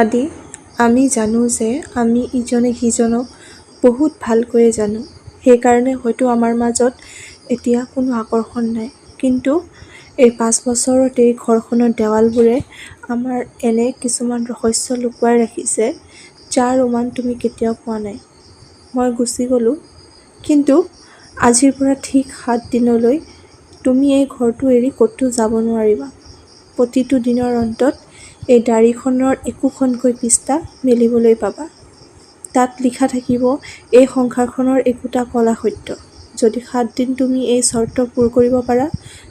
আদি, আমি জানো যে আমি ইজনে সিজনক বহুত ভালকৈয়ে জানো। সেইকাৰণে হয়তো আমাৰ মাজত এতিয়া কোনো আকৰ্ষণ নাই। কিন্তু এই 5 বছৰত এই ঘৰখনৰ দেৱালবোৰে আমাৰ এনে কিছুমান ৰহস্য লুকুৱাই ৰাখিছে, যাৰ উমান তুমি কেতিয়াও পোৱা নাই। মই গুচি গ'লোঁ, কিন্তু আজিৰ পৰা ঠিক 7 দিনলৈ তুমি এই ঘৰটো এৰি ক'তো যাব নোৱাৰিবা। প্ৰতিটো দিনৰ অন্তত এই ডায়েৰীখনৰ একোখনকৈ পৃষ্ঠা মেলিবলৈ পাবা। তাত লিখা থাকিব এই সংসাৰখনৰ একোটা ক'লা সত্য। যদি 7 দিন তুমি এই চৰ্ত পূৰ কৰিব পাৰা,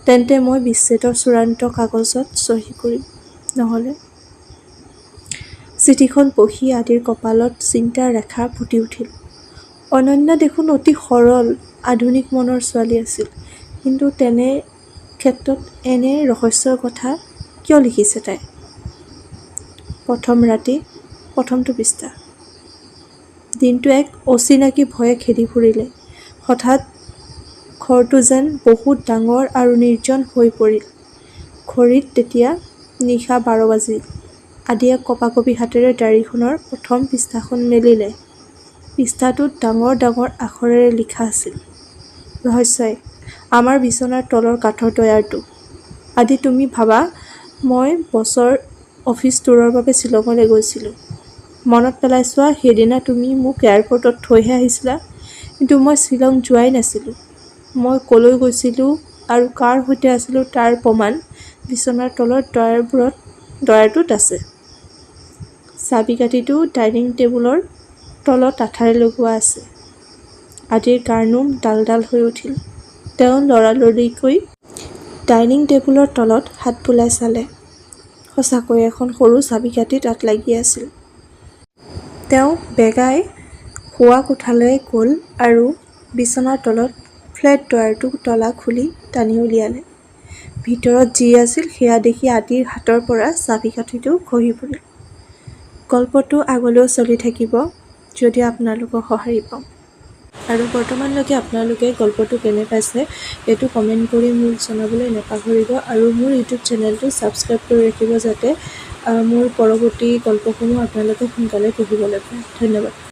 তেন্তে মই বিচ্ছেদৰ চূড়ান্ত কাগজত চহী কৰিম। নহ'লে। চিঠিখন পঢ়ি আদিৰ কপালত চিন্তাৰ ৰেখা ফুটি উঠিল। অনন্যা দেখোন অতি সৰল, আধুনিক মনৰ ছোৱালী আছিল। কিন্তু তেনে ক্ষেত্ৰত এনে ৰহস্যৰ কথা কিয় লিখিছে তাই? প্ৰথম ৰাতি, প্ৰথমটো পৃষ্ঠা। দিনটো এক অচিনাকি ভয়ে খেদি ফুৰিলে। হঠাৎ ঘৰটো যেন বহুত ডাঙৰ আৰু নিৰ্জন হৈ পৰিল। ঘড়ীত তেতিয়া নিশা 12 বাজিল। আদিয়ে কঁপা-কঁপি হাতেৰে ডায়েৰীখনৰ প্ৰথম পৃষ্ঠাখন মেলিলে। পৃষ্ঠাটোত ডাঙৰ ডাঙৰ আখৰেৰে লিখা আছিল, ৰহস্য এক, আমাৰ বিচনাৰ তলৰ কাঠৰ ড্ৰয়াৰটো। আদি, তুমি ভাবা মই বছৰ অফিচ ট্যুৰৰ বাবে শ্বিলঙলৈ গৈছিলোঁ। মনত পেলাই চোৱা, সেইদিনা তুমি মোক এয়াৰপৰ্টত থৈহে আহিছিলা। কিন্তু মই শ্বিলং যোৱাই নাছিলোঁ। মই ক'লৈ গৈছিলোঁ আৰু কাৰ সৈতে আছিলোঁ তাৰ প্ৰমাণ বিচনাৰ তলৰ ড্ৰয়াৰটোত আছে। চাবিকাঠিটো ডাইনিং টেবুলৰ তলত আঠাৰে লগোৱা আছে। আদিৰ গাৰ নোম ডাল ডাল হৈ উঠিল। তেওঁ লৰালৰিকৈ ডাইনিং টেবুলৰ তলত হাত বুলাই চালে। সঁচাকৈয়ে এখন সৰু চাবিকাঠি তাত লাগি আছিল। তেওঁ বেগাই শোৱা কোঠালৈ গ'ল আৰু বিচনাৰ তলত ফ্লেট ড্ৰয়াৰটোৰ তলা খুলি টানি উলিয়ালে। ভিতৰত যি আছিল সেয়া দেখি আদিৰ হাতৰ পৰা চাবিকাঠিটো খহি পৰিল। গল্পটো আগলৈও চলি থাকিব, যদি আপোনালোকৰ সঁহাৰি পাওঁ। আৰু বৰ্তমানলৈকে আপোনালোকে গল্পটো কেনে পাইছে, এইটো কমেণ্ট কৰি মোক জনাবলৈ নাপাহৰিব আৰু মোৰ ইউটিউব চেনেলটো ছাবস্ক্ৰাইব কৰি ৰাখিব, যাতে মোৰ পৰৱৰ্তী গল্পসমূহ আপোনালোকে সোনকালে পঢ়িবলৈ পায়। ধন্যবাদ।